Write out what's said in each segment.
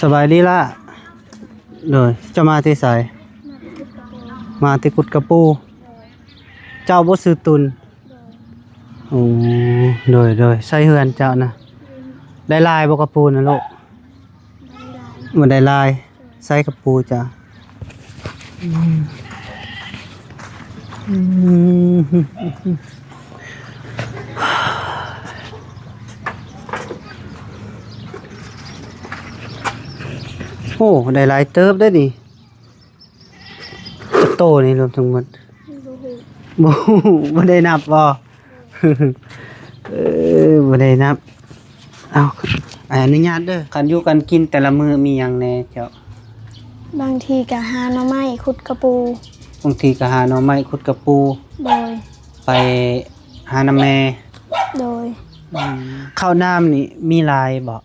ສະບາຍດີລະ. ໂດຍ ເຈົ້າມາແຕ່ໃສ? ມາແຕ່ກຸດກະປູ. ເຈົ້າບໍ່ຊື່ຕຸນ? ໂອ້ ໂດຍ ໂດຍ ໃສເຮືອນເຈົ້ານະ? ໄດ້ຫຼາຍບໍ່ກະປູນະລູກ? ບໍ່ໄດ້ຫຼາຍ. ໃສ່ກະປູຈ້າ. ໂອ້ ໄດ້ຫຼາຍເຕີບເດ້ນີ້. ຈັກໂຕນີ້ລວມທັງໝົດ? ບໍ່ຮູ້ ບໍ່ຮູ້ ບໍ່ໄດ້ນັບບໍ່? ເອີ ບໍ່ໄດ້ນັບ. ເອົາ ອະນຸຍາດເດີ. ການຢູ່ການກິນແຕ່ລະມື້ມີຫຍັງແດ່ເຈົ້າ? ບາງທີກະຫາໜໍ່ໄມ້ ຂຸດກະປູ. ບາງທີກະຫາໜໍ່ໄມ້ ຂຸດກະປູ. ໂດຍ. ໄປຫານຳແມ່. ໂດຍ. ອືມ ເຂົ້ານ້ຳນີ້ມີຫຼາຍບໍ່?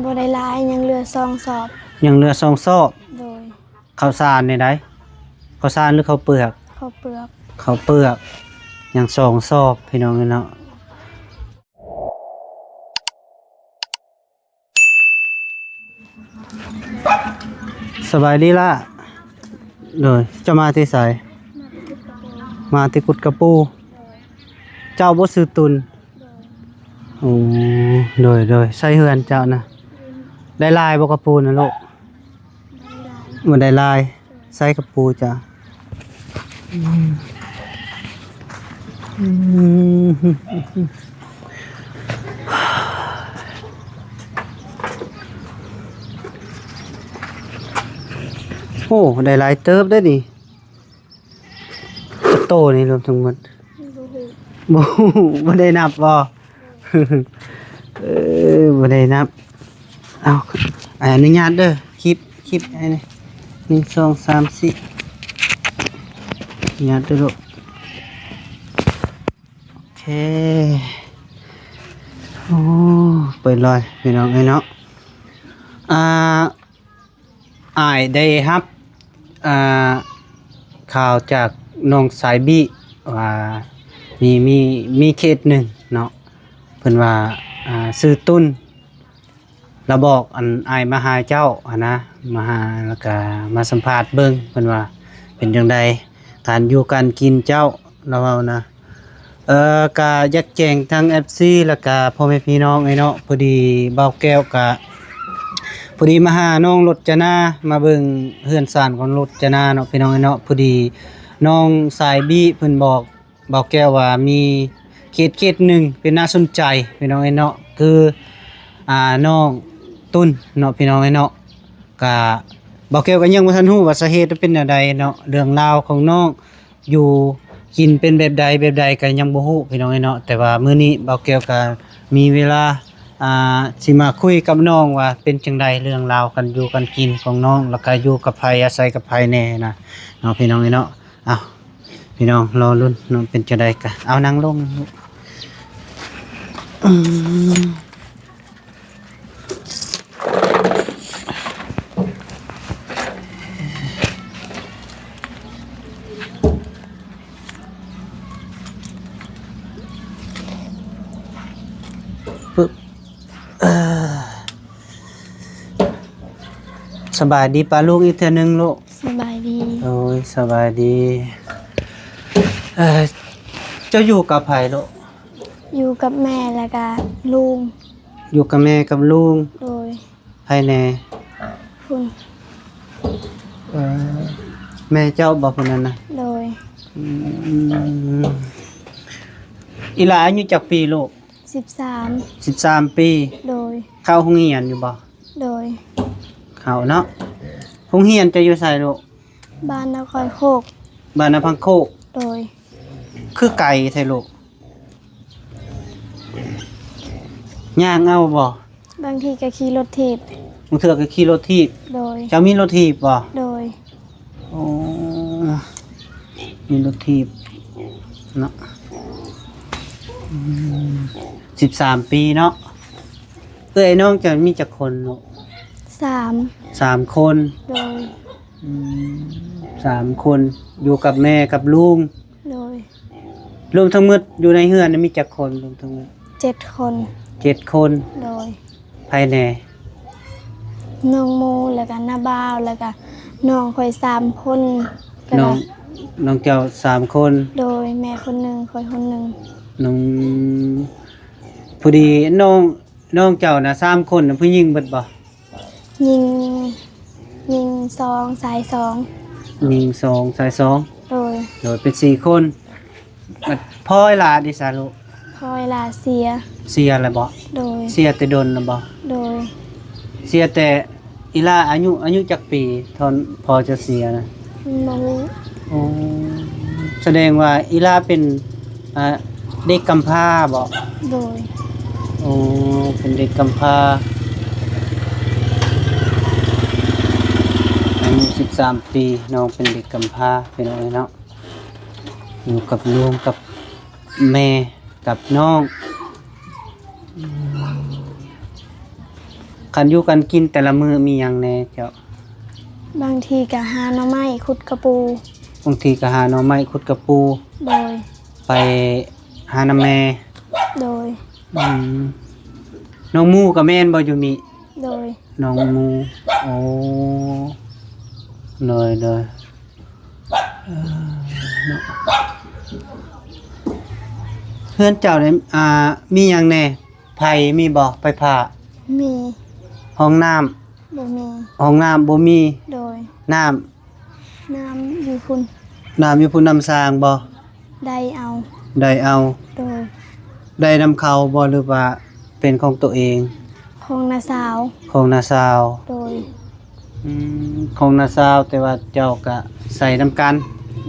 ບໍ່ໄດ້ຫຼາຍ ຍັງເຫຼືອສອງສອບ. ຍັງເຫຼືອສອງສອບ. ໂດຍ. ເຂົ້າສານນີ້ໃດ? ເຂົ້າສານຫຼືເຂົ້າເປືອກ? ເຂົ້າເປືອກ. ເຂົ້າເປືອກ ຍັງສອງສອບ ພີ່ນ້ອງເອີຍເນາະ. ສະບາຍດີລະ. ໂດຍ ເຈົ້າມາແຕ່ໃສ? ມາແຕ່ກຸດກະປູ. ເຈົ້າບໍ່ຊື່ຕຸນ? ໂອ້ ໂດຍ ໂດຍ ໃສເຮືອນເຈົ້ານະ? ໄດ້ຫຼາຍບໍ່ກະປູນະລູກ? ບໍ່ໄດ້ຫຼາຍ. ໃສ່ກະປູຈ້າ. ໂອ້ ໄດ້ຫຼາຍເຕີບເດ້ນີ້. ຈັກໂຕນີ້ລວມທັງໝົດ? ບໍ່ຮູ້ ບໍ່ຮູ້ ບໍ່ໄດ້ນັບບໍ່? ເອີ ບໍ່ໄດ້ນັບ. ເອົາ ອະນຸຍາດເດີ. ຄລິບ ຄລິບໃຫ້ແດ່ ໜຶ່ງ ສອງ ສາມ ສີ່ ອະນຸຍາດເດີລູກ. ໂອເຄ. ໂອ້ ເປີດລອຍ ພີ່ນ້ອງເອີຍເນາະ. ອ່າ ອ້າຍໄດ້ຮັບ ອ່າ ຂ່າວຈາກນ້ອງສາຍບີວ່າ ມີ ມີ ມີເຄສໜຶ່ງເນາະ ເພິ່ນວ່າ ອ່າ ຊື່ຕຸນ ລະບອກອັນອ້າຍມາຫາເຈົ້າຫັ້ນນະ ມາຫາ ແລ້ວກະມາສຳພາດເບິ່ງ ເພິ່ນວ່າເປັນຈັ່ງໃດ ການຢູ່ການກິນເຈົ້າ ລະເວົ້ານະ. ເອີ ກະຢາກແຈ້ງທາງເອັຟຊີ ແລ້ວກະພໍ່ແມ່ພີ່ນ້ອງເອີຍເນາະ, ພໍດີບ່າວແກ້ວກະ ພໍດີມາຫານ້ອງລົດຈະນາ ມາເບິ່ງເຮືອນຊານຂອງລົດຈະນາເນາະ ພີ່ນ້ອງເອີຍເນາະ. ພໍດີນ້ອງສາຍບີເພິ່ນບອກບ່າວແກ້ວວ່າມີເຄສເຄສໜຶ່ງເປັນໜ້າສົນໃຈ ພີ່ນ້ອງເອີຍເນາະ, ຄື ອ່າ ນ້ອງຕຸນເນາະ ພີ່ນ້ອງເອີຍເນາະ. ກະບ່າວແກ້ວກະຍັງບໍ່ທັນຮູ້ວ່າສາເຫດເປັນແນວໃດເນາະ, ເລື່ອງລາວຂອງນ້ອງ ຢູ່ກິນເປັນແບບໃດແບບໃດກະຍັງບໍ່ຮູ້ ພີ່ນ້ອງເອີຍເນາະ. ແຕ່ວ່າມື້ນີ້ບ່າວແກ້ວກະມີເວລາ ອ່າ ຊິມາຄຸຍກັບນ້ອງວ່າເປັນຈັ່ງໃດເລື່ອງລາວການຢູ່ການກິນຂອງນ້ອງ ແລ້ວກະຢູ່ກັບໃຜອາໄສກັບໃຜແດ່ນະເນາະ ພີ່ນ້ອງເອີຍເນາະ. ເອົາ ພີ່ນ້ອງລໍລຸ້ນເນາະ ເປັນຈັ່ງໃດກະ ເອົາ ນັ່ງລົງ ອືມ. ປຶບ ເອີ ສະບາຍດີປ້າລຸງອີກເທື່ອໜຶ່ງລູກ. ສະບາຍດີ. ໂອ້ຍ ສະບາຍດີ. ເອີ ເຈົ້າຢູ່ກັບໃຜລູກ? ຢູ່ກັບແມ່ ແລ້ວກະລຸງ. ຢູ່ກັບແມ່ກັບລຸງ. ໂດຍ. ໃຜແດ່? ພຸ້ນ. ເອີ ແມ່ເຈົ້າບໍ່ ຜູ້ນັ້ນນະ? ໂດຍ. ອືມ ອີ່ຫຼ້າອາຍຸຈັກປີລູກ? ສິບສາມ. ສິບສາມປີ. ໂດຍ. ເຂົ້າໂຮງຮຽນຢູ່ບໍ່? ໂດຍ. ເຂົ້າເນາະ. ໂຮງຮຽນເຈົ້າຢູ່ໃສລູກ? ບ້ານນາຄອຍໂຄກ. ບ້ານນາພັງໂຄກ. ໂດຍ. ຄືໄກແທ້ລູກ? ຍ່າງເອົາບໍ່? ບາງທີກະຂີ່ລົດຖີບ. ບາງເທື່ອກະຂີ່ລົດຖີບ. ໂດຍ. ເຈົ້າມີລົດຖີບບໍ່? ໂດຍ. ໂອ້ ມີລົດຖີບເນາະ. ອືມ ສິບສາມປີເນາະ. ເອື້ອຍນ້ອງເຈົ້າມີຈັກຄົນລູກ? ສາມ. ສາມຄົນ. ໂດຍ. ອືມ ສາມຄົນ ຢູ່ກັບແມ່ກັບລຸງ. ໂດຍ. ລວມທັງໝົດຢູ່ໃນເຮືອນນະມີຈັກຄົນ? ລວມທັງໝົດ ເຈັດຄົນ. ເຈັດຄົນ. ໂດຍ. ໃຜແດ່? ນ້ອງໝູ່ ແລ້ວກະນ້າບ່າວ ແລ້ວກະນ້ອງຂ້ອຍສາມຄົນ. ນ້ອງ ນ້ອງເຈົ້າສາມຄົນ? ໂດຍ ແມ່ຄົນໜຶ່ງ ຂ້ອຍຄົນໜຶ່ງ. ນ້ອງ ພໍດີນ້ອງ ນ້ອງເຈົ້ານະສາມຄົນນະ ຜູ້ຍິງເບິດບໍ່? ຍິງ ຍິງສອງ ຊາຍສອງ. ຍິງສອງ ຊາຍສອງ. ໂດຍ ໂດຍ ເປັນສີ່ຄົນ. ບັດພໍ່ອີ່ຫຼ້າເດຊະລູກ? ພໍ່ອີ່ຫຼ້າເສຍ. ເສຍແລ້ວບໍ່? ໂດຍ ເສຍແຕ່ດົນແລ້ວບໍ່? ໂດຍ ເສຍແຕ່ ອີ່ຫຼ້າອາຍຸ ອາຍຸຈັກປີຕອນພໍ່ຈະເສຍນະ? ບໍ່ຮູ້. ໂອ້ ສະແດງວ່າອີ່ຫຼ້າເປັນ ອ່າ ເດັກກຳພ້າບໍ່? ໂດຍ ໂອ້ ເປັນເດັກກຳພ້າ ອາຍຸສິບສາມປີ ນ້ອງເປັນເດັກກຳພ້າ ພີ່ນ້ອງເອີຍເນາະ. ຢູ່ກັບລຸງກັບແມ່ກັບນ້ອງ. ຄັນຢູ່ກັນກິນແຕ່ລະມື້ມີຫຍັງແດ່ເຈົ້າ? ບາງທີກະຫາໜໍ່ໄມ້ ຂຸດກະປູ. ບາງທີກະຫາໜໍ່ໄມ້ ຂຸດກະປູ. ໂດຍ ໄປຫານຳແມ່. ໂດຍ ອືມ ນ້ອງໝູ່ກະແມ່ນບໍ່ຢູ່ນີ້? ໂດຍ ນ້ອງໝູ່. ໂອ້ ໂດຍ ໂດຍ. ເອີ ເນາະ ເຮືອນເຈົ້ານີ້ ອ່າ ມີຫຍັງແດ່? ໄຟມີບໍ່? ໄຟຟ້າ? ມີ. ຫ້ອງນ້ຳ? ບໍ່ມີ. ຫ້ອງນ້ຳບໍ່ມີ. ໂດຍ ນ້ຳ? ນ້ຳຢູ່ພຸ້ນ. ນ້ຳຢູ່ພຸ້ນ ນ້ຳສ້າງບໍ່? ໄດ້ເອົາ. ໄດ້ເອົາ. ໂດຍ ໄດ້ນຳເຂົາບໍ່ ຫຼືວ່າເປັນຂອງໂຕເອງ? ຂອງນ້າສາວ. ຂອງນ້າສາວ. ໂດຍ ອືມ ຂອງນ້າສາວ ແຕ່ວ່າເຈົ້າກະໃຊ້ນຳກັນ.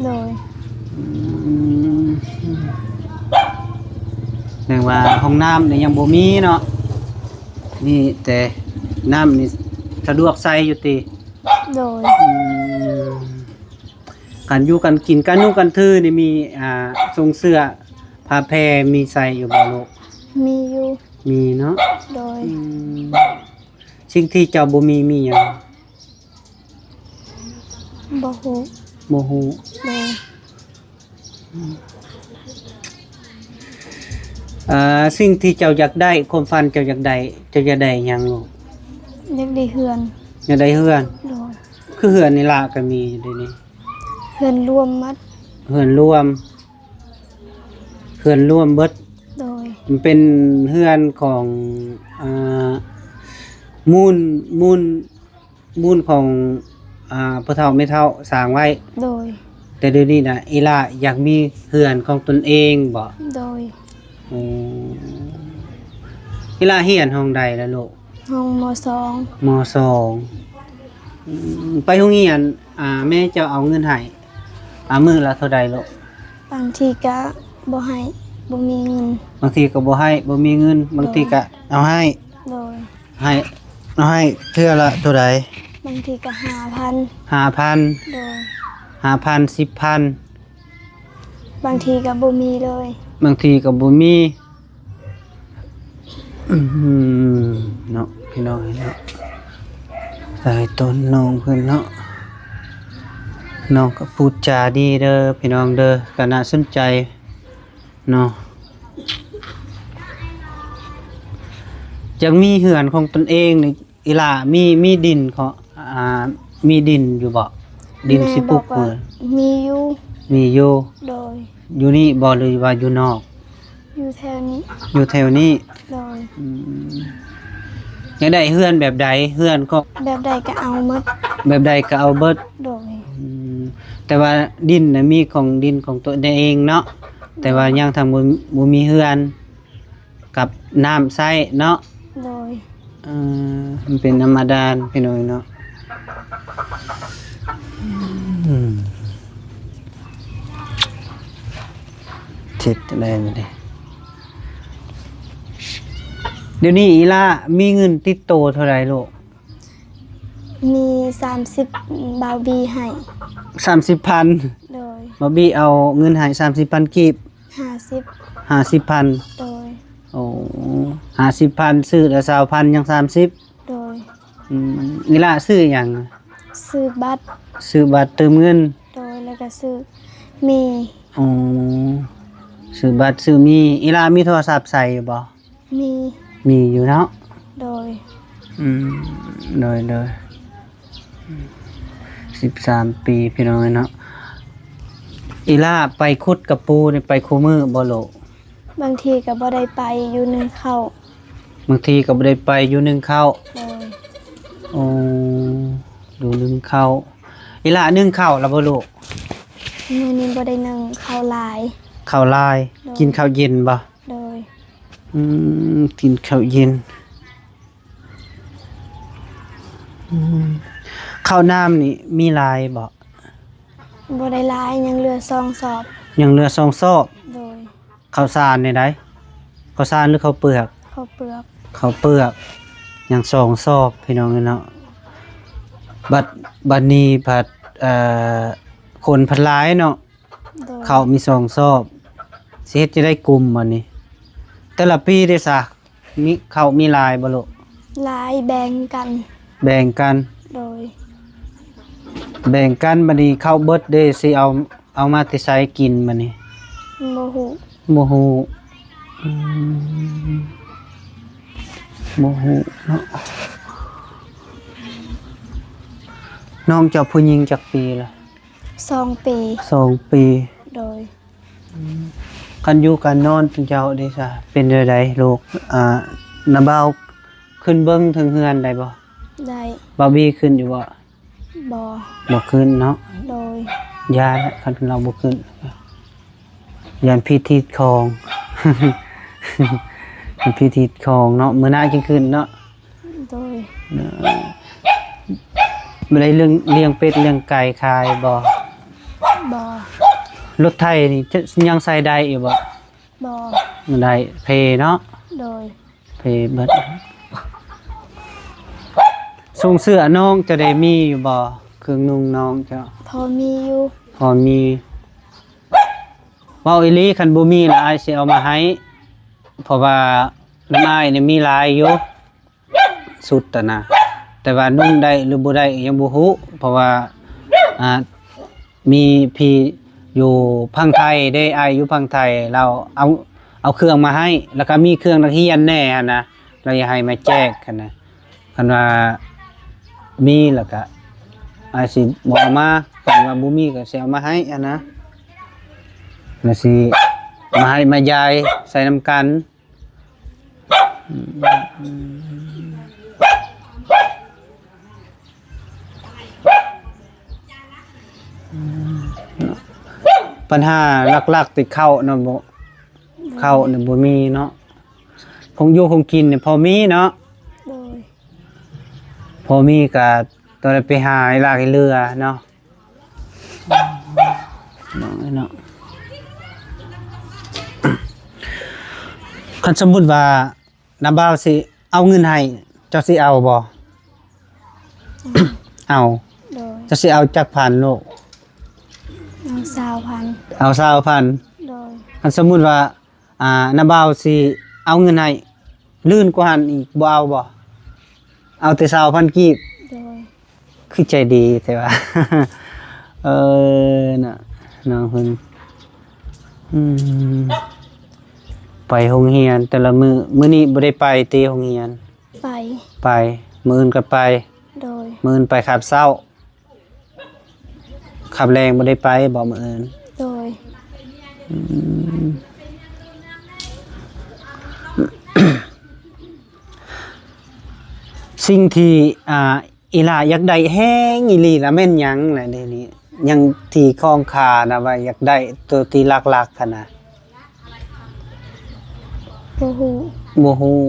ໂດຍ ອືມ ແສດງວ່າຫ້ອງນ້ຳນີ້ຍັງບໍ່ມີເນາະ? ມີແຕ່ນ້ຳນີ້ສະດວກໃຊ້ຢູ່ຕິ? ໂດຍ ອືມ ການຢູ່ການກິນ ການນຸ່ງການຖືນີ້ມີ ອ່າ ຊົງເສື້ອ ຜ້າແພມີໃສ່ຢູ່ບໍ່ລູກ? ມີຢູ່. ມີເນາະ? ໂດຍ ອືມ ສິ່ງທີ່ເຈົ້າບໍ່ມີ ມີຫຍັງ? ບໍ່ຮູ້. ບໍ່ຮູ້. ໂດຍ ອືມ ອ່າ ສິ່ງທີ່ເຈົ້າຢາກໄດ້ ຄວາມຝັນເຈົ້າຢາກໄດ້ ເຈົ້າຢາກໄດ້ຫຍັງລູກ? ຢາກໄດ້ເຮືອນ. ຢາກໄດ້ເຮືອນ? ໂດຍ ຄືເຮືອນນີ້ລະກະມີຢູ່ເດນີ້. ເຮືອນລວມໝົດ. ເຮືອນລວມ. ເຮືອນລວມເບິດ. ໂດຍ ມັນເປັນເຮືອນຂອງ ອ່າ ມູນ ມູນ ມູນຂອງ ອ່າ ພໍ່ເຖົ້າແມ່ເຖົ້າສ້າງໄວ້. ໂດຍ ແຕ່ດຽວນີ້ນະ ອີ່ຫຼ້າຢາກມີເຮືອນຂອງຕົນເອງບໍ? ໂດຍ ໂອ້ ອີ່ຫຼ້າຮຽນຫ້ອງໃດລະລູກ? ຫ້ອງ ມໍສອງ. ມໍສອງ. ອືມ ໄປໂຮງຮຽນ ອ່າ ແມ່ເຈົ້າເອົາເງິນໃຫ້ ອ່າ ມື້ລະເທົ່າໃດລູກ? ບາງທີກະບໍ່ໃຫ້ ບໍ່ມີເງິນ. ບາງທີກະບໍ່ໃຫ້ ບໍ່ມີເງິນ. ບາງທີກະເອົາໃຫ້. ໂດຍ ໃຫ້ ເອົາໃຫ້ເທື່ອລະເທົ່າໃດ? ບາງທີກະຫ້າພັນ. ຫ້າພັນ. ໂດຍ ຫ້າພັນ ສິບພັນ. ບາງທີກະບໍ່ມີເລີຍ. ບາງທີກະບໍ່ມີ. ອືມ ເນາະ ພີ່ນ້ອງເນາະ ຫຼາຍຕົນນ້ອງເພິ່ນເນາະ. ນ້ອງກະພູດຈາດີເດີພີ່ນ້ອງເດີ ກະໜ້າສົນໃຈເນາະ. ຢາກມີເຮືອນຂອງຕົນເອງນີ້ ອີ່ຫຼ້າມີ ມີດິນເຂາະ ອ່າ ມີດິນຢູ່ບໍ່? ດິນຊິປູກພືດ ມີຢູ່. ມີຢູ່. ໂດຍ ຢູ່ນີ້ບໍ່ ຫຼືວ່າຢູ່ນອກ? ຢູ່ແຖວນີ້. ຢູ່ແຖວນີ້. ໂດຍ ອືມ ຢາກໄດ້ເຮືອນແບບໃດ? ເຮືອນຂອງ ແບບໃດກະເອົາໝົດ. ແບບໃດກະເອົາເບິດ. ໂດຍ ອືມ ແຕ່ວ່າດິນນະມີຂອງ ດິນຂອງຕົວເອງເນາະ ແຕ່ວ່າຍັງທັງບໍ່ ບໍ່ມີເຮືອນ ກັບນ້ຳໃຊ້ເນາະ. ໂດຍ ເອີ ມັນເປັນທຳມະດາພີ່ນ້ອງເນາະ. ອືມ ເຮັດຈັ່ງໃດບັດນີ້? ດຽວນີ້ອີ່ຫຼ້າມີເງິນຕິດໂຕເທົ່າໃດລູກ? ມີສາມສິບ ບ່າວບີໃຫ້. ສາມສິບພັນ. ໂດຍ ບ່າວບີເອົາເງິນໃຫ້ສາມສິບພັນກີບ. ຫ້າສິບ ຫ້າສິບພັນ. ໂດຍ ໂອ້ ຫ້າສິບພັນ ຊື້ລະຊາວພັນ ຍັງສາມສິບ. ໂດຍ ອືມ ອີ່ຫຼ້າຊື້ຫຍັງ? ຊື້ບັດ. ຊື້ບັດເຕີມເງິນ. ໂດຍ ແລ້ວກະຊື້ໝີ່. ໂອ້ ຊື້ບັດຊື້ໝີ່. ອີ່ຫຼ້າມີໂທລະສັບໃຊ້ຢູ່ບໍ່? ມີ ມີຢູ່ເນາະ. ໂດຍ ອືມ ໂດຍ ໂດຍ ອືມ ສິບສາມປີ ພີ່ນ້ອງເອີຍເນາະ. ອີ່ຫຼ້າໄປຂຸດກະປູນີ້ໄປຄູ່ມື້ບໍ່ລູກ? ບາງທີກໍບໍ່ໄດ້ໄປ ຢູ່ໜຶ້ງເຂົ້າ. ບາງທີກໍບໍ່ໄດ້ໄປ ຢູ່ໜຶ້ງເຂົ້າ. ໂດຍ. ໂອ້ ຢູ່ໜຶ້ງເຂົ້າ. ອີ່ຫຼ້າໜຶ້ງເຂົ້າແລ້ວບໍ່ລູກ? ມື້ນີ້ບໍ່ໄດ້ໜຶ້ງເຂົ້າຫຼາຍ. ເຂົ້າຫຼາຍ. ໂດຍ. ກິນເຂົ້າເຢັນບໍ່? ໂດຍ. ອືມ ກິນເຂົ້າເຢັນ. ອືມ ເຂົ້ານ້ຳນີ້ມີຫຼາຍບໍ່? ບໍ່ໄດ້ຫຼາຍ ຍັງເຫຼືອສອງສອບ. ຍັງເຫຼືອສອງສອບ. ໂດຍ. ເຂົ້າສານແນວໃດ? ເຂົ້າສານ ຫຼື ເຂົ້າເປືອກ? ເຂົ້າເປືອກ. ເຂົ້າເປືອກ ຍັງສອງສອບ ພີ່ນ້ອງເອີຍເນາະ. ບັດ ບັດນີ້ພັດ ເອີ ຄົນພັດຫຼາຍເນາະ. ໂດຍ. ເຂົ້າມີສອງສອບ ຊິເຮັດຈັ່ງໃດກຸມບັດນີ້? ແຕ່ລະປີເດຊະ ມີ ເຂົ້າມີຫຼາຍບໍ່ລູກ? ຫຼາຍ ແບ່ງກັນ. ແບ່ງກັນ. ໂດຍ. ແບ່ງກັນ ບັດນີ້ເຂົ້າເບິດເດ ຊິເອົາ ເອົາມາແຕ່ໃສກິນບັດນີ້? ບໍ່ຮູ້. ບໍ່ຮູ້. ອືມ ບໍ່ຮູ້ເນາະ. ນ້ອງເຈົ້າຜູ້ຍິງຈັກປີລະ? ສອງປີ. ສອງປີ. ໂດຍ. ອືມ ການຢູ່ການນອນຂອງເຈົ້າເດຊະ ເປັນແນວໃດລູກ? ອ່າ ນ້າບ່າວຂຶ້ນເບິ່ງເທິງເຮືອນໄດ້ບໍ່? ໄດ້. ບ່າວບີຂຶ້ນຢູ່ບໍ່? ບໍ່. ບໍ່ຂຶ້ນເນາະ. ໂດຍ. ຢ້ານແຫຼະ ຄັນລາວບໍ່ຂຶ້ນ ຢ້ານຜີຖີດຂອງ ຜີຖີດຂອງເນາະ. ມື້ໜ້າຈຶ່ງຂຶ້ນເນາະ. ໂດຍ. ບໍ່ໄດ້ລ້ຽງ ລ້ຽງເປັດລ້ຽງໄກ່ຂາຍບໍ່? ບໍ່. ລົດໄຖນີ້ຈະຍັງໃຊ້ໄດ້ຢູ່ບໍ່? ບໍ່. ບໍ່ໄດ້ ເພເນາະ. ໂດຍ. ເພເບິດ. ຊົງເສື້ອນ້ອງເຈົ້າໄດ້ມີຢູ່ບໍ່? ເຄື່ອງນຸ່ງນ້ອງເຈົ້າ. ພໍມີຢູ່. ພໍມີ. ເວົ້າອີ່ຫຼີ ຄັນບໍ່ມີລະອ້າຍຊິເອົາມາໃຫ້ ເພາະວ່ານຳອ້າຍນີ້ມີຫຼາຍຢູ່ ຊຸດຫັ້ນນະ ແຕ່ວ່ານຸ່ງໄດ້ຫຼືບໍ່ໄດ້ຍັງບໍ່ຮູ້ ເພາະວ່າ ອ່າ ມີພີ່ຢູ່ຝັ່ງໄທເດ້ ອ້າຍຢູ່ຝັ່ງໄທ ລາວເອົາ ເອົາເຄື່ອງມາໃຫ້ ແລ້ວກໍມີເຄື່ອງນັກຮຽນແດ່ຫັ້ນນະ ລາວຢາກໃຫ້ມາແຈກຫັ້ນນະ. ຄັນວ່າມີແລ້ວກະ ອາດຊິບໍ່ເອົາມາ ຄັນວ່າບໍ່ມີກໍຊິເອົາມາໃຫ້ຫັ້ນນະ ແລ້ວຊິມາໃຫ້ມາຢາຍໃສ່ນຳກັນ. ບັນຫາຫຼັກໆຕິເຂົ້າເນາະ ບໍ່ ເຂົ້ານີ້ບໍ່ມີເນາະ. ຂອງຢູ່ຂອງກິນນີ້ພໍມີເນາະ. ໂດຍ. ພໍມີກະຕ້ອງໄດ້ໄປຫາຫຼາກເຫຼືອເນາະ ເນາະ. ຄັນສົມມຸດວ່ານ້າບ່າວຊິເອົາເງິນໃຫ້ ເຈົ້າຊິເອົາບໍ່? ເອົາ. ໂດຍ. ເຈົ້າຊິເອົາຈັກພັນລູກ? ເອົາຊາວພັນ. ເອົາຊາວພັນ. ໂດຍ. ຄັນສົມມຸດວ່າ ອ່າ ນ້າບ່າວຊິເອົາເງິນໃຫ້ ລື່ນກວ່າຫັ້ນອີກ ບໍ່ເອົາບໍ່? ເອົາແຕ່ຊາວພັນກີບ. ໂດຍ. ຄືໃຈດີແທ້ວ່າ ເອີ ນະ ນ້ອງເພິ່ນ ອືມ ໄປໂຮງຮຽນແຕ່ລະມື້. ມື້ນີ້ບໍ່ໄດ້ໄປຕິໂຮງຮຽນ? ໄປ. ໄປ. ມື້ອື່ນກໍໄປ. ໂດຍ. ມື້ອື່ນໄປຄາບເຊົ້າ. ຄາບແລງບໍ່ໄດ້ໄປບໍ່ມື້ອື່ນ? ໂດຍ. ອືມ ສິ່ງທີ່ ອ່າ ອີ່ຫຼ້າຢາກໄດ້ແຮງອີ່ຫຼີລະແມ່ນຫຍັງລະເດນີ້? ຫຍັງທີ່ຄອງຄານະວ່າຢາກໄດ້ ໂຕທີ່ຫຼັກໆຫັ້ນນະ? ບໍ່ຮູ້. ບໍ່ຮູ້.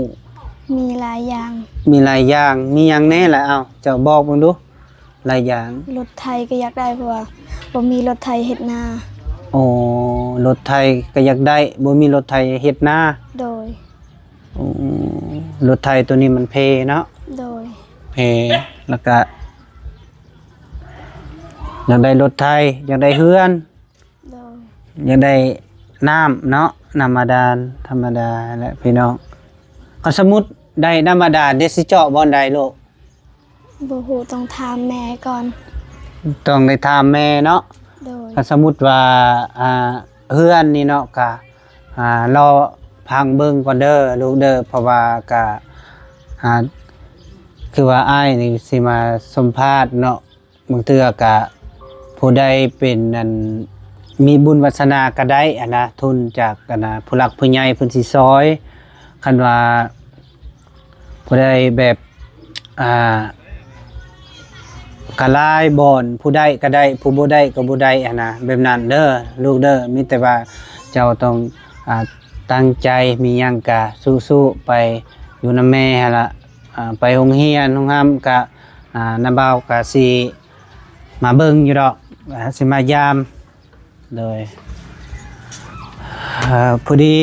ມີຫຼາຍຢ່າງ. ມີຫຼາຍຢ່າງ. ມີຫຍັງແດ່ລະ? ເອົ້າ ເຈົ້າບອກເບິ່ງດູ. ຫຼາຍຢ່າງ. ລົດໄຖກໍຢາກໄດ້ ເພາະວ່າບໍ່ມີລົດໄຖເຮັດນາ. ໂອ້ ລົດໄຖກໍຢາກໄດ້ ບໍ່ມີລົດໄຖເຮັດນາ. ໂດຍ. ໂອ້ ລົດໄຖໂຕນີ້ມັນເພເນາະ. ໂດຍ. ເພ ແລ້ວກະຢາກໄດ້ລົດໄຖ ຢາກໄດ້ເຮືອນ. ໂດຍ. ຢາກໄດ້ນ້ຳເນາະ ນ້ຳບາດານທຳມະດາແຫຼະພີ່ນ້ອງ. ຄັນສົມມຸດໄດ້ນ້ຳບາດານເດ ຊິເຈາະບ່ອນໃດລູກ? ບໍ່ຮູ້ ຕ້ອງຖາມແມ່ກ່ອນ. ຕ້ອງໄດ້ຖາມແມ່ເນາະ. ໂດຍ. ຄັນສົມມຸດວ່າ ອ່າ ເຮືອນນີ້ເນາະ ກະ ອ່າ ລໍຟັງເບິ່ງກ່ອນເດີລູກເດີ ເພາະວ່າກະ ອ່າ ຄືວ່າອ້າຍນີ້ຊິມາສົມພາດເນາະ, ບາງເທື່ອກະຜູ້ໃດເປັນອັນມີບຸນວາສະໜາກະໄດ້ຫັ້ນນະ, ທຶນຈາກອັນນະຜູ້ຫຼັກຜູ້ໃຫຍ່ເພິ່ນຊິຊ່ອຍ. ຄັນວ່າຜູ້ໃດແບບ ອ່າ ກະຫຼາຍບ່ອນ, ຜູ້ໄດ້ກະໄດ້ ຜູ້ບໍ່ໄດ້ກະບໍ່ໄດ້ຫັ້ນນະ, ແບບນັ້ນເດີລູກເດີ. ມີແຕ່ວ່າເຈົ້າຕ້ອງ ອ່າ ຕັ້ງໃຈ, ມີຫຍັງກະສູ້ໆໄປ ຢູ່ນຳແມ່ຫັ້ນລະ. ອ່າ ໄປໂຮງຮຽນໂຮງຮຳກະ ອ່າ ນ້າບ່າວກະຊິມາເບິ່ງຢູ່ດອກ, ອ່າ ຊິມາຢາມ. ໂດຍ ເອີ ພໍດີ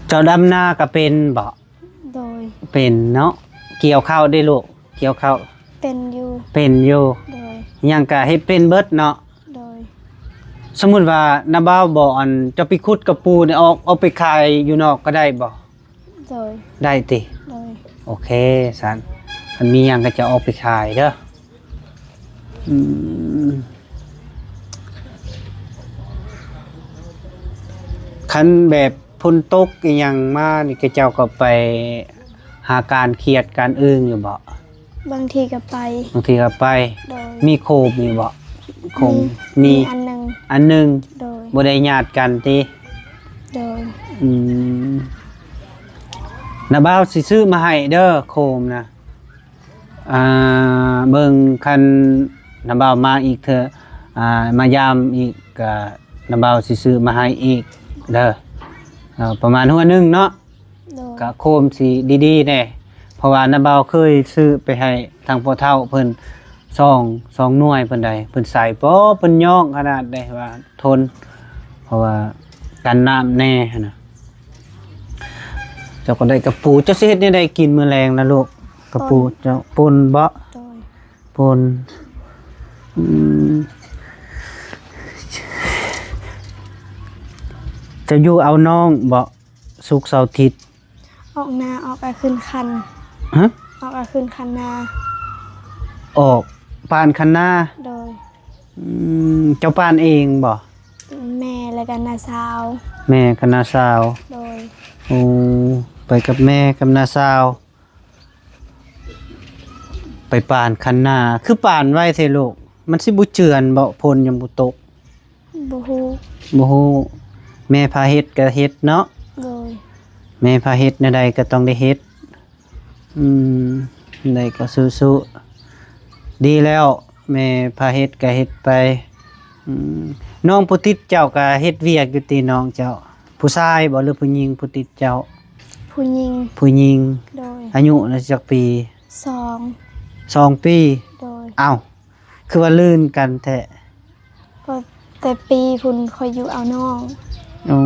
ເຈົ້າດຳນາກະເປັນບໍ? ໂດຍ ເປັນເນາະ. ກ່ຽວເຂົ້າເດ້ລູກ? ກ່ຽວເຂົ້າ ເປັນຢູ່ ເປັນຢູ່. ໂດຍ ຫຍັງກະເຮັດເປັນເບິດເນາະ. ໂດຍ ສົມມຸດວ່ານ້າບ່າວບໍ ອັນ ເຈົ້າໄປຂຸດກະປູນີ້ ອອກ ເອົາໄປຂາຍຢູ່ນອກກະໄດ້ບໍ? ໂດຍ ໄດ້ຕິ? ໂດຍ ໂອເຄຊັ້ນ, ຄັນມີຫຍັງກະຈະອອກໄປຂາຍເດີ. ອືມ ຄັນແບບຝົນຕົກອີ່ຫຍັງມານີ້ ເຈົ້າກະໄປຫາການຂຽດການອຶ່ງຢູ່ບໍ? ບາງທີກະໄປ ບາງທີກະໄປ. ໂດຍ ມີໂຄມຢູ່ບໍ? ໂຄມ ມີ ມີ ມີອັນໜຶ່ງ ອັນໜຶ່ງ. ໂດຍ ບໍ່ໄດ້ຍາດກັນຕິ? ໂດຍ ອືມ ນ້າບ່າວຊິຊື້ມາໃຫ້ເດີໂຄມນະ. ອ່າ ເບິ່ງຄັນນ້າບ່າວມາອີກເທື່ອ ອ່າ ມາຢາມອີກກະ ນ້າບ່າວຊິຊື້ມາໃຫ້ອີກເດີ. ເອີ ປະມານຫົວໜຶ່ງເນາະ. ໂດຍ ກະໂຄມຊິດີໆແດ່ ເພາະວ່ານ້າບ່າວເຄີຍຊື້ໄປໃຫ້ທາງພໍ່ເຖົ້າເພິ່ນສອງ ສອງໜ່ວຍພຸ້ນໃດ, ເພິ່ນໃສ່ ປໍ ເພິ່ນຍອງຂະໜາດໃດວ່າທົນ ເພາະວ່າກັນນ້ຳແດ່ຫັ້ນນະ. ເຈົ້າກະໄດ້ກະປູ. ເຈົ້າຊິເຮັດແນວໃດກິນມື້ແລງນະລູກ? ກະປູ ເຈົ້າ ປົ່ນບໍ? ໂດຍ ປົ່ນ. ອືມ ເຈົ້າຢູ່ເອົານ້ອງບໍ? ສຸກເສົາອາທິດ ອອກນາ ອອກກະຄືນຄັນ. ຮະ? ອອກກະຄືນຄັນນາ. ອອກປານຄັນນາ? ໂດຍ ອືມ ເຈົ້າປານເອງບໍ? ແມ່ ແລະກະນ້າສາວ. ແມ່ກັບນ້າສາວ. ໂດຍ ໂອ້ ໄປກັບແມ່ກັບນ້າສາວ ໄປປານຄັນນາ. ຄືປານໄວແທ້ລູກ? ມັນຊິບໍ່ເຈື່ອນບໍ? ຝົນຍັງບໍ່ຕົກ. ບໍ່ຮູ້ ບໍ່ຮູ້. ແມ່ພາເຮັດກະເຮັດເນາະ. ໂດຍ ແມ່ພາເຮັດແນວໃດກະຕ້ອງໄດ້ເຮັດ. ອືມ ໄດ້ກະສູ້ໆ ດີແລ້ວ ແມ່ພາເຮັດກະເຮັດໄປ. ອືມ ນ້ອງຜູ້ຕິດເຈົ້າກະເຮັດວຽກຢູ່ຕິ ນ້ອງເຈົ້າ? ຜູ້ຊາຍບໍ ຫຼືຜູ້ຍິງຜູ້ຕິດເຈົ້າ? ຜູ້ຍິງ ຜູ້ຍິງ. ໂດຍ ອາຍຸນະຈັກປີ? ສອງ ສອງປີ. ໂດຍ ອ້າວ ຄືວ່າລື່ນກັນແທ້? ກໍແຕ່ປີພຸ້ນຂ້ອຍຢູ່ເອົານ້ອງ. ອໍ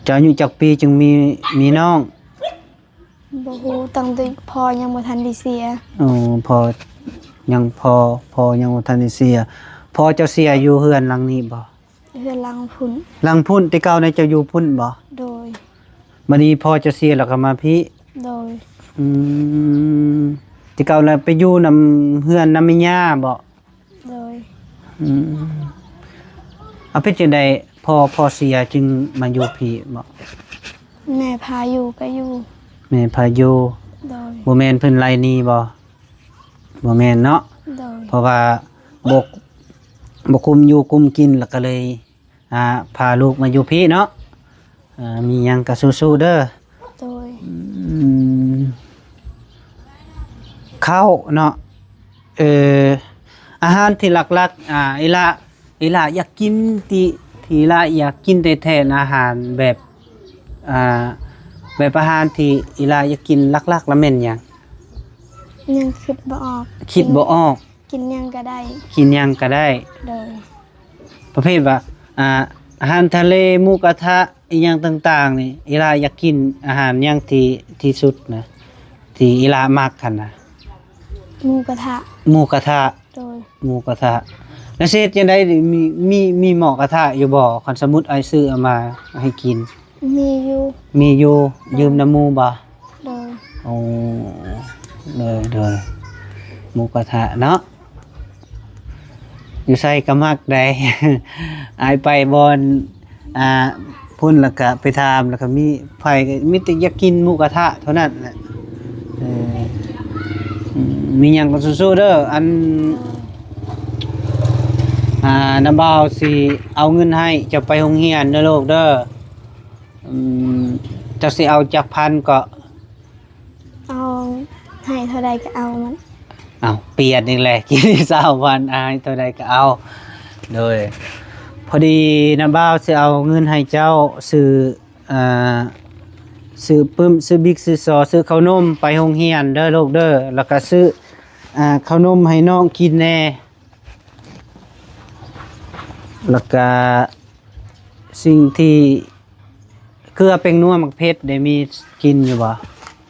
ເຈົ້າອາຍຸຈັກປີຈຶ່ງມີ ມີນ້ອງ? ບໍ່ຮູ້ ຕັ້ງແຕ່ພໍ່ຍັງບໍ່ທັນໄດ້ເສຍ. ອໍ ພໍ່ຍັງ ພໍ່ ພໍ່ຍັງບໍ່ທັນໄດ້ເສຍ. ພໍ່ເຈົ້າເສຍຢູ່ເຮືອນຫຼັງນີ້ບໍ? ເຮືອນຫຼັງພຸ້ນ. ຫຼັງພຸ້ນ ແຕ່ເກົ່ານີ້ເຈົ້າຢູ່ພຸ້ນບໍ? ໂດຍ ບາດນີ້ພໍ່ເຈົ້າເສຍແລ້ວກະມາພີ້? ໂດຍ ອືມ ແຕ່ເກົ່າລະໄປຢູ່ນຳເຮືອນນຳແມ່ຍ່າບໍ? ໂດຍ ອືມ ເອົາ ເປັນຈັ່ງໃດ ພໍ່ ພໍ່ເສຍຈຶ່ງມາຢູ່ພີ້ບໍ? ແມ່ພາຢູ່ກະຢູ່. ແມ່ພາຢູ່. ໂດຍ ບໍ່ແມ່ນເພິ່ນໄລ່ໜີບໍ? ບໍ່ແມ່ນເນາະ. ໂດຍ ເພາະວ່າບໍ່ ບໍ່ກຸ້ມຢູ່ກຸ້ມກິນ ລະກະເລີຍ ອ່າ ພາລູກມາຢູ່ພີ້ເນາະ. ເອີ ມີຫຍັງກະສູ້ໆເດີ. ໂດຍ ອືມ ເຂົ້າເນາະ. ເອີ ອາຫານທີ່ຫຼັກໆ ອ່າ ອີ່ຫຼ້າ ອີ່ຫຼ້າຢາກກິນ ທີ່ ທີ່ອີ່ຫຼ້າຢາກກິນແທ້ໆ ອາຫານແບບ ອ່າ ແບບອາຫານທີ່ອີ່ຫຼ້າຢາກກິນຫຼັກໆລະແມ່ນຫຍັງ? ຍັງຄິດບໍ່ອອກ. ຄິດບໍ່ອອກ. ກິນຫຍັງກະໄດ້. ກິນຫຍັງກະໄດ້. ໂດຍ ປະເພດວ່າ ອ່າ ອາຫານທະເລ ໝູກະທະ ອີ່ຫຍັງຕ່າງໆນີ້ ອີ່ຫຼ້າຢາກກິນອາຫານຫຍັງທີ່ ທີ່ສຸດນະ ທີ່ອີ່ຫຼ້າມັກຫັ້ນນະ? ໝູກະທະ. ໝູກະທະ. ໂດຍ ໝູກະທະ. ແລ້ວຊິເຮັດຈັ່ງໃດ? ມີ ມີ ມີໝໍ້ກະທະຢູ່ບໍ່? ຄັນສົມມຸດອ້າຍຊື້ເອົາມາໃຫ້ກິນ. ມີຢູ່. ມີຢູ່. ໂດຍ ຢືມນຳໝູ່ບໍ່? ໂດຍ ໂອ້ ໂດຍ ໂດຍ ໝູກະທະເນາະ. ຢູ່ໃສກະມັກໃດ໋ ອ້າຍໄປບ່ອນ ອ່າ ພຸ້ນ ແລ້ວກະໄປຖາມ ແລ້ວກະມີໃຜກະມີແຕ່ຢາກກິນໝູກະທະເທົ່ານັ້ນແຫຼະ. ເອີ ອືມ ມີຫຍັງກໍສູ້ໆເດີ. ອັນ ອ່າ ນ້າບ່າວຊິເອົາເງິນໃຫ້ເຈົ້າໄປໂຮງຮຽນເດີລູກເດີ. ອືມ ເຈົ້າຊິເອົາຈັກພັນເກາະ? ເອົາ ໃຫ້ເທົ່າໃດກໍເອົາໝົດ. ເອົາ ປ່ຽນອີກແລ້ວ ກິນຊາວພັນ ໃຫ້ເທົ່າໃດກໍເອົາ. ໂດຍ ພໍດີນ້າບ່າວຊິເອົາເງິນໃຫ້ເຈົ້າຊື້ ອ່າ ຊື້ປຶ້ມ ຊື້ບິກ ຊື້ສໍ ຊື້ເຂົ້າໜົມໄປໂຮງຮຽນເດີລູກເດີ. ແລ້ວກໍຊື້ ອ່າ ເຂົ້າໜົມໃຫ້ນ້ອງກິນແດ່. ແລ້ວກະສິ່ງທີ່ເກືອແປ້ງນົວໝາກເຜັດໄດ້ມີກິນຢູ່ບໍ່?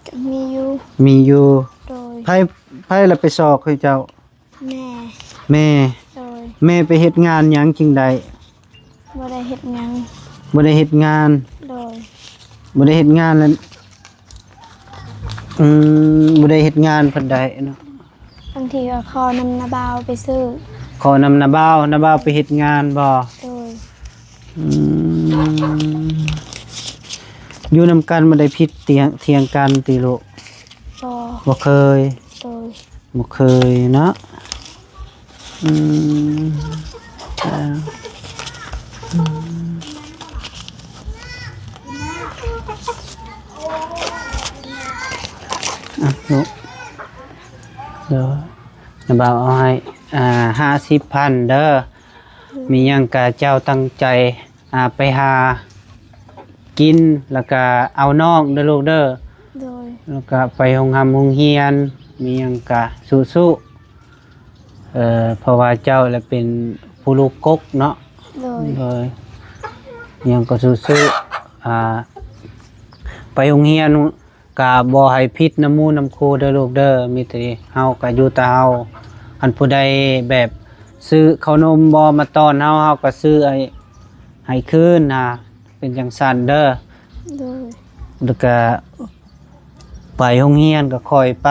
ກໍມີຢູ່. ມີຢູ່. ໂດຍ. ໃຜ ໃຜລະໄປຊອກໃຫ້ເຈົ້າ? ແມ່. ແມ່. ໂດຍ. ແມ່ໄປເຮັດງານຫຍັງຈຶ່ງໄດ້? ບໍ່ໄດ້ເຮັດຫຍັງ. ບໍ່ໄດ້ເຮັດງານ. ໂດຍ. ບໍ່ໄດ້ເຮັດງານແລ້ວ ອືມ ບໍ່ໄດ້ເຮັດງານເພິ່ນໄດ້ເນາະ. ບາງທີກໍຂໍນຳນ້າບ່າວໄປຊື້. ຂໍນຳນ້າບ່າວ ນ້າບ່າວໄປເຮັດງານບໍ່? ໂດຍ. ອືມ ຢູ່ນຳກັນບໍ່ໄດ້ຜິດຖຽງ ຖຽງກັນຕິລູກ? ບໍ່. ບໍ່ເຄີຍ. ໂດຍ. ບໍ່ເຄີຍເນາະ. ອືມ ເອີ ອືມ ອ່ະ ເດີ ນ້າບ່າວເອົາໃຫ້ ອ່າ ຫ້າສິບພັນເດີ. ໂດຍ. ມີຫຍັງກະເຈົ້າຕັ້ງໃຈ ອ່າ ໄປຫາກິນ ແລ້ວກະເອົານ້ອງເດີລູກເດີ. ໂດຍ. ແລ້ວກະໄປໂຮງຮ່ຳໂຮງຮຽນ ມີຫຍັງກະສູ້ໆ ເອີ ເພາະວ່າເຈົ້າລະເປັນຜູ້ລູກກົກເນາະ. ໂດຍ. ໂດຍ. ຫຍັງກໍສູ້ໆ ອ່າ ໄປໂຮງຮຽນ ກະບໍ່ໃຫ້ຜິດນຳໝູ່ນຳຄູ່ເດີລູກເດີ. ມີແຕ່ເຮົາກະຢູ່ແຕ່ເຮົາ ຄັນຜູ້ໃດແບບຊື້ເຂົ້າໜົມບໍ່ມາຕ້ອນເຮົາ ເຮົາກະຊື້ໃຫ້ ໃຫ້ຄືນນະ ເປັນຈັ່ງຊັ້ນເດີ. ໂດຍ. ແລ້ວກະໄປໂຮງຮຽນກະຄ່ອຍໄປ.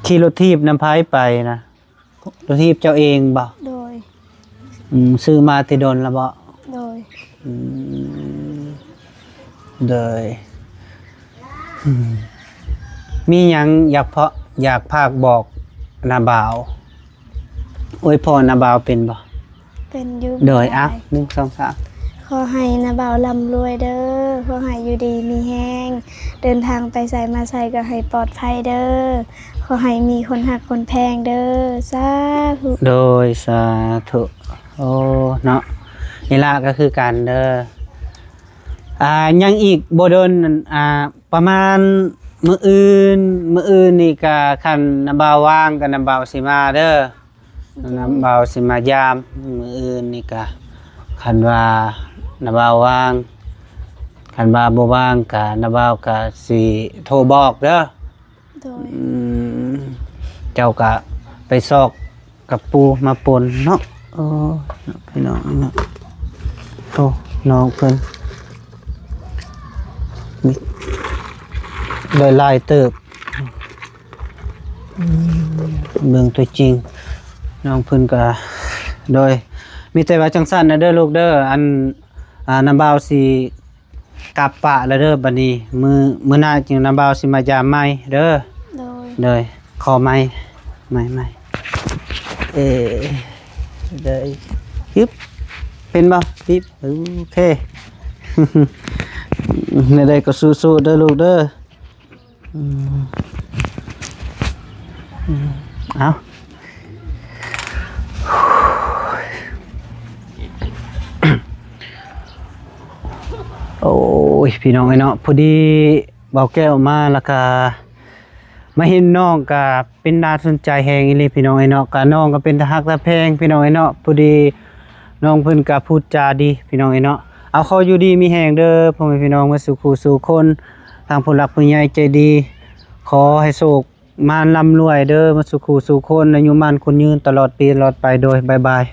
ຂີ່ລົດຖີບນຳໃຜໄປນະ? ລົດຖີບເຈົ້າເອງບໍ່? ໂດຍ. ອືມ ຊື້ມາແຕ່ດົນລະບໍ່? ໂດຍ. ອືມ ໂດຍ. ອືມ ມີຫຍັງຢາກເພາະ ຢາກຝາກບອກນ້າບ່າວ? ອວຍພອນນ້າບ່າວເປັນບໍ່? ເປັນຢູ່. ໂດຍ. ເອົາ ໜຶ່ງ ສອງ ສາມ. ຂໍໃຫ້ນ້າບ່າວລ່ຳລວຍເດີ ຂໍໃຫ້ຢູ່ດີມີແຮງ ເດີນທາງໄປໃສມາໃສກໍໃຫ້ປອດໄພເດີ ຂໍໃຫ້ມີຄົນຮັກຄົນແພງເດີ ສາທຸ. ໂດຍ ສາທຸ. ໂອ້ ເນາະ ນີ້ລະກໍຄືກັນເດີ. ອ່າ ຍັງອີກບໍ່ດົນ ອ່າ ປະມານມື້ອື່ນ ມື້ອື່ນນີ້ກະຄັນນ້າບ່າວວ່າງກະນ້າບ່າວຊິມາເດີ. ໂດຍ. ນ້າບ່າວຊິມາຢາມມື້ອື່ນນີ້ກະ ຄັນວ່ານ້າບ່າວວ່າງ ຄັນວ່າບໍ່ວ່າງກະນ້າບ່າວກະຊິໂທບອກເດີ. ໂດຍ. ອືມ ເຈົ້າກະໄປຊອກ ກັບປູມາປົນເນາະ. ໂອ້ ພີ່ນ້ອງເນາະ ໂອ້ ນ້ອງເພິ່ນໄດ້ຫຼາຍເຕີບ. ອືມ ເບິ່ງຕົວຈິງ ນ້ອງເພິ່ນກະ ໂດຍ ມີແຕ່ວ່າຈັ່ງຊັ້ນນະເດີລູກເດີ. ອັນ ອ່າ ນ້າບ່າວຊິ ກັບປະລະເດີ ບັດນີ້ ມື້ ມື້ໜ້າຈຶ່ງນຳບ່າວຊິມາຢາມໃໝ່ເດີ. ໂດຍ. ໂດຍ. ຂໍໃໝ່ ໃໝ່ ໃໝ່ ເອີ ໄດ້ ຮຶບ ເປັນບໍ່? ຮຶບ ໂອເຄ ແນວໃດກໍສູ້ໆເດີລູກເດີ. ອືມ ອືມ ເອົາ ໂອ້ຍ ພີ່ນ້ອງເອີຍເນາະ ພໍດີບ່າວແກ້ວມາ ແລ້ວກະມາເຫັນນ້ອງ ກະເປັນໜ້າສົນໃຈແຮງອີ່ຫຼີ ພີ່ນ້ອງເອີຍເນາະ. ກະນ້ອງກະເປັນຕາຮັກຕາແພງ ພີ່ນ້ອງເອີຍເນາະ. ພໍດີນ້ອງເພິ່ນກະພູດຈາດີ ພີ່ນ້ອງເອີຍເນາະ. ເອົາ ຂໍຢູ່ດີມີແຮງເດີ ພໍ່ແມ່ພີ່ນ້ອງເບິດສູ່ຄູ່ສູ່ຄົນ ທາງຜູ້ຫຼັກຜູ້ໃຫຍ່ໃຈດີ ຂໍໃຫ້ໂຊກ ມານລ່ຳລວຍເດີ ໝົດສູ່ຄູ່ສູ່ຄົນ ອາຍຸໝັ້ນຂວັນຍືນ ຕະຫຼອດປີຕະຫຼອດໄປ. ໂດຍ ບາຍບາຍ.